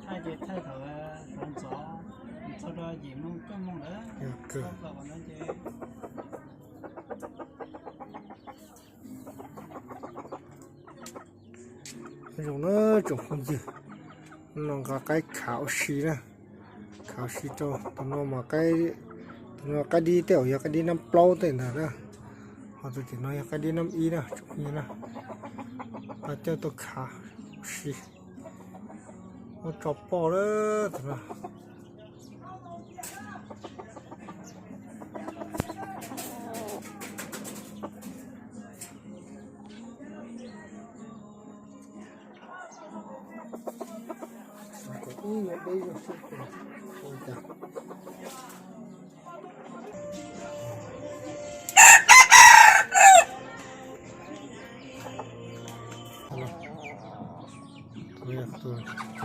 Thaij ces thaij thaum sawv ntxov, txog rau yim moo cuaj moo lawm. Yog kawg. Zoo na tsoom phooj ywg, no nqa qaib khav ua si na, khav ua si rau tus no mas qaib, tus no qaib dib tej zaum yog qaib dib nab plaub tej ntag na, ho tus tim no yog qaib dib nab ib na tsoom phooj ywg na, nqa coj tuaj khav ua si, muab tso poj lawm tus no.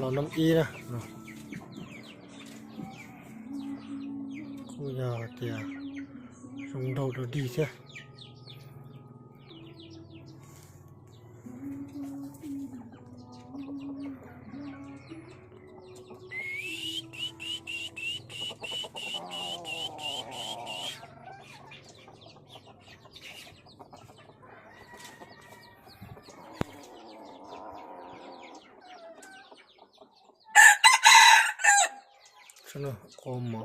Los nab ib na, kuj yog hais tias zoo nraug dog dig thiab. Qhov no qhov mov.